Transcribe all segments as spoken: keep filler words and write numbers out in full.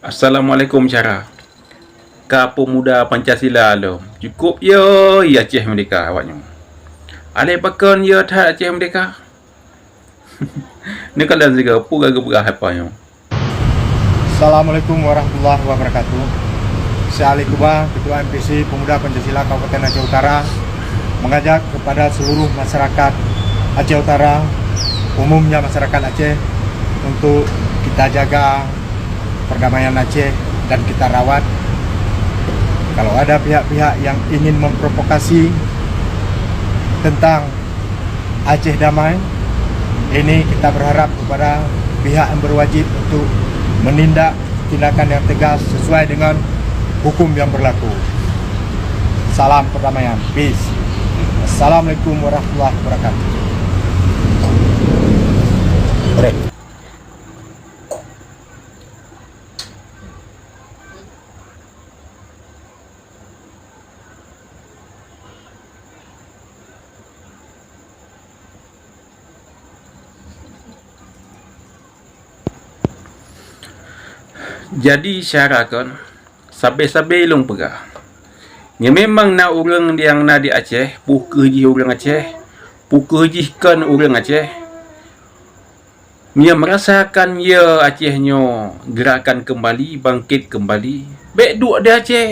Assalamualaikum syedara. Ka pemuda Pancasila lom. Cukup yo i Aceh Merdeka awak nyoe. Alah pakon yo that Aceh Merdeka? Neukalon sigoe peue ka geupeugah haba nyoe. Assalamualaikum warahmatullahi wabarakatuh. Saya Ali Kuba, Ketua M P C Pemuda Pancasila Kabupaten Aceh Utara, mengajak kepada seluruh masyarakat Aceh Utara, umumnya masyarakat Aceh, untuk kita jaga perdamaian Aceh dan kita rawat. Kalau ada pihak-pihak yang ingin memprovokasi tentang Aceh damai, ini kita berharap kepada pihak yang berwajib untuk menindak tindakan yang tegas sesuai dengan hukum yang berlaku. Salam perdamaian. Peace. Assalamualaikum warahmatullahi wabarakatuh. Jadi syedara kon, sabe-sabe lôn peugah, nyoe memang na ureuëng nyang na di Aceh, peu kheueh jih ureuëng Aceh, peu kheueh jih kon ureuëng Aceh, nyang merasakan yo Aceh nyoe gerakan keumbali, bangkét keumbali, bék duek di Aceh.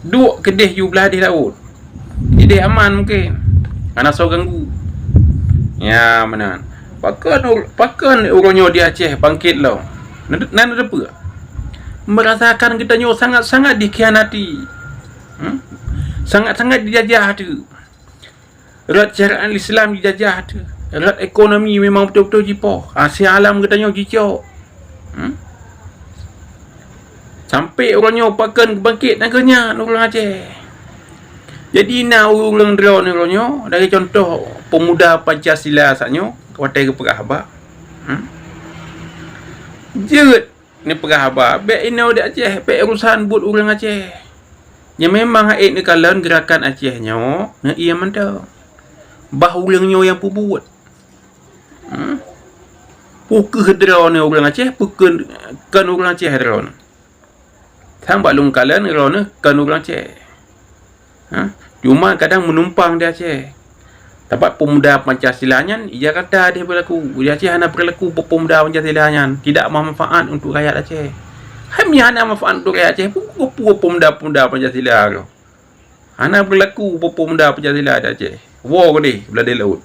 Duek keudeh yue blaih di laôt. Ideh aman mungken. Hana soe ganggu. Ya, meunan. Pakon ur-, pakon uroe nyoe di Aceh bangkét lom? Na, na, na peue? Merasakan geutanyoe sangat-sangat dikhianati. Hmm? Sangat-sangat dijajah tu. Rot syariat Islam jijajah tu. Rot ekonomi memang beutôi-beutôi jipoh. Asia alam geutanyoe jicok. Hmm? Sampai uroe nyoe pakon bangkét na keu nyan ureuëng Aceh. Jadi na ureuëng droeneuh uroe nyoe, lagée contoh pemuda Pancasila saat nyoe, watée geupeugah haba. Hmm? Jeuet neupeugah haba, bék inoe di Aceh, bék urusan buet ureuëng Aceh. Nyang memang hait neukalon gerakan Aceh nyoe, ngon ie mantong. Bah ureuëng nyoe nyang peubuet. Hmm? Peu kheueh droeneuh ureuëng Aceh, peu kheueh kon ureuëng Aceh droeneuh. Sang bak lôn kalon droeneuh kon ureuëng Aceh. Ha? Cuma kadang meunumpang di Aceh. Sabab pemuda Pancasila nyan i Jakarta deh beurlaku. Di Aceh hana beurlaku pe-, pemuda Pancasila nyan. Tidak manfaat untuk rakyat Aceh. Hai meunyo hana manfaat untuk rakyat Aceh, peu-, peu-, peu-, pemuda-pemuda Pancasila tu. Hana beurlaku pe-, pemuda Pancasila di Aceh. Woe keudeh, beuladeh laôt.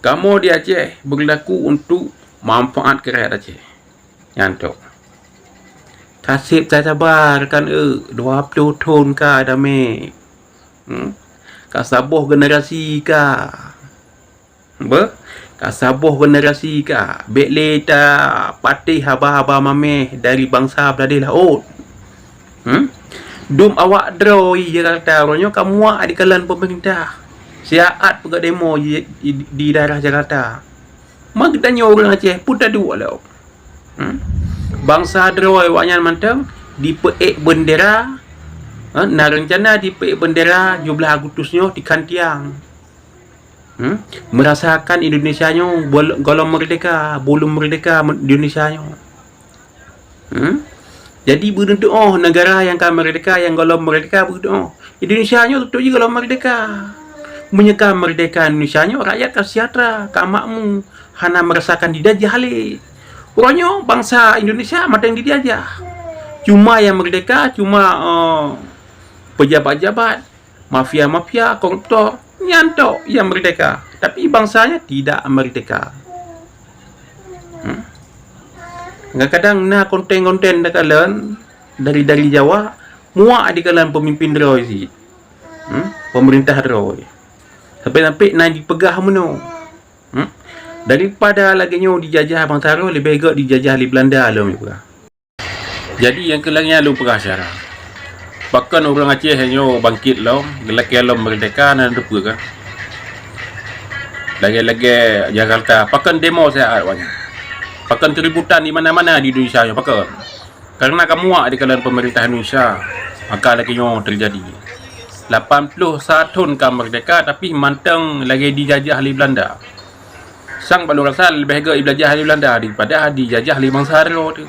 Kamoe di Aceh beurlaku untuk manfaat keu rakyat Aceh. Nyan tok. Ka seb tasaba kan, eu, dua ploh thon ka damé. Hmm? Ka saboh generasi ka. Beuh? Ka saboh generasi ka. Bék lé tapatéh haba-haba maméh dari bansa beuladeh laôt. Hmm? Dum awak droe i Jakarta uroe nyoe ka muak dikalon peumeurintah. Siat peugah demo di, di, di daerah Jakarta. Ma geutanyoe ureuëng Aceh, peue taduek lom? Hmm? Bansa droe awaknyan mantong dipeuék beundera, eh, na reuncana dipeuék beundera tujoh blaih Agustus nyoe di Kantiang. Hmm? Merasakan Indonesia nyoe bol-, golom merdeka, bulom merdeka me-, Indonesia nyoe. Hmm? Jadi beudeuh-deuh negara nyang ka merdeka, nyang golom merdeka beudeuh-deuh. Indonesia nyoe beutôi jih golom merdeka. Meunyoe ka merdeka Indonesia nyoe, rakyat ka sejahtera, ka makmu, hana merasakan dijajah lé. Uroe nyoe bansa Indonesia mantong dijajah. Cuma nyang merdeka, cuma, eh, pejabat-pejabat, mafia-mafia, koruptor, nyan tok nyang merdeka. Tapi bangsanya tidak merdeka. Hmm. Kadang-kadang na konten-konten takalon dari, dari Jawa, muak dikalon peumimpin droe cit. Hmm? Pemerintah droe. Sampai-sampai na jipeugah meunoe. Hmm? Daripada lagée nyoe dijajah bansa droe, leubeh gét dijajah lé Belanda lom jipeugah. Jadi nyang keu lagée nyan lôn peugah syedara. Pakon ureuëng Aceh nyoe bangkét lom, geulakée lom merdeka na teupeue kan? Lagée-lagée Jakarta, pakon demo siat awaknyan? Pakon keributan di mana-mana di Indonesia nyoe, pakon? Karena ka muak dikalon pemerintah Indonesia, maka lagée nyoe teujadi. Lapan ploh sa thon ka merdeka, tapi mantong lagée dijajah lé Belanda. Sang bak lôn rasa leubeh gét iblajah di Belanda daripada dijajah lé bansa droe teuh.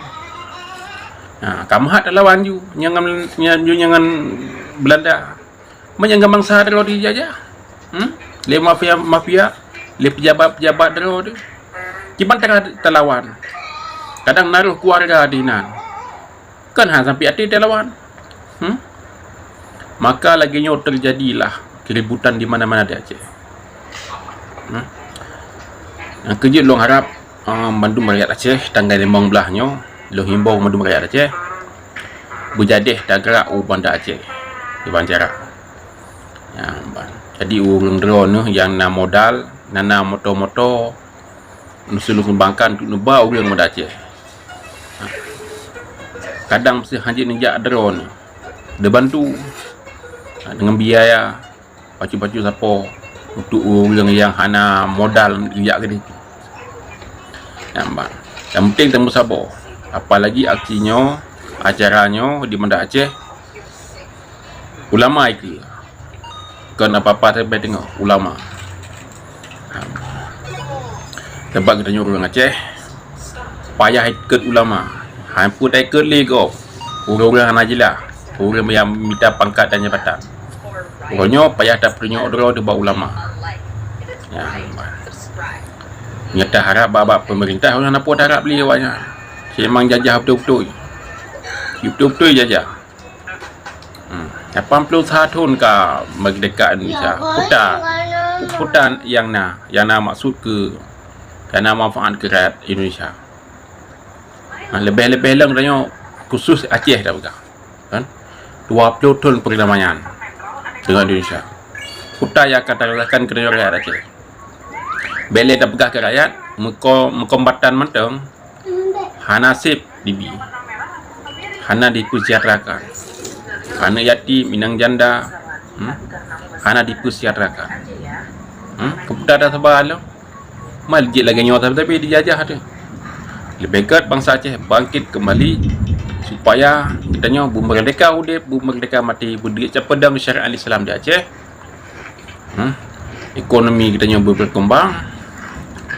Ha, ka meuhat talawan ju nyang ngon, nyang, ju nyang ngon Belanda. Meunyoe ngon bansa droe dijajah, hmm? Lé mafia-mafia, lé pejabat-pejabat droe teuh. Kiban cara talawan. Kadang na roh keluarga dinan. Kan hana sampai até talawan. Hmm? Maka lagée nyoe teujadilah keributan di mana-mana di Aceh. Hmm? Nyang keujeuet lôn harab, ah, bandum rakyat Aceh, tanggai limong blaih nyoe, lôn himbau bandum rakyat Aceh, beujadeh tagarak u Banda Aceh, di Banjarah. Nyan ban. Jadi ureuëng droeneuh nyang na modal, na, na moto-moto, neuseumbangkan untuk neuba ureuëng Banda Aceh. Kadang meusti hanjeuet neujak droeneuh, neubantu, ha, deungon biaya, pacu-pacu sapo untuk ureuëng nyang hana modal jak keudeh. Nyan ban. Nyang penting tameusaboh. Apalagi aksi nyoe, acara nyoe di Banda Aceh, ulama ikeu. Kon apa-apa sabe teungoh ulama. Sabab geutanyoe ureuëng Aceh payah ikot ulama. Hana peue taikot lé gob. Ureuëng-ureuëng hana jeulaih, ureuëng nyang mita pangkat dan jabatan. Uroe nyoe payah tapeutunyok droe teuh bak ulama. Ya, nyata harab bak, bak pemerintah, ureuëng hana peue harab lé awaknyan. Memang jajah beutôi-beutôi. Beutôi-beutôi jajah. Hmm. Lapan puluh satu thon ka merdeka Indonesia. Kuta, kuta nyang na, nyang na maksud keu, nyang na manfaat keu rakyat Indonesia. Ha, leubeh-leubeh lom tanyoe khusus Aceh tapeugah. Kan? Dua puluh thon perdamaian dengan Indonesia. Kuta nyang ka tarasakan keu tanyoe rakyat Aceh. Bèk lé tapeugah keu rakyat, meuko-, meukombatan mantong, hana sép dibi, hana dipeusejahterakan. Aneuk yatim, inong janda, hmm, hana dipeusejahterakan. Hmm, keu peue tasaba lom? Man jeuet lagèe nyoe sabe-sabe dijajah teuh. Leubeh gèt bansa Aceh bangkit keumbali supaya geutanyoe beumeurdeka udép, beumeurdeka maté, beudeuh capeudong syariat Islam di Aceh. Hmm? Ekonomi geutanyoe beubeukeumbang,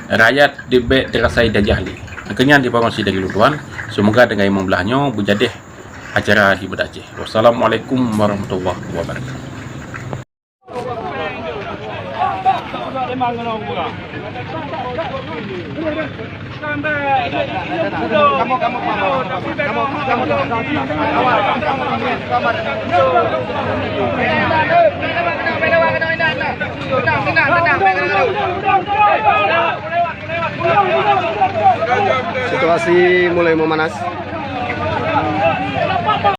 rakyat dibèk dirasai jajah lé. Keunyan dipakonsi dari lôn tuan. Seumoga tinggai limong blaih nyoe beujadeh acara di Banda Aceh. Wassalamualaikum warahmatullahi wabarakatuh. Situasi mulai memanas.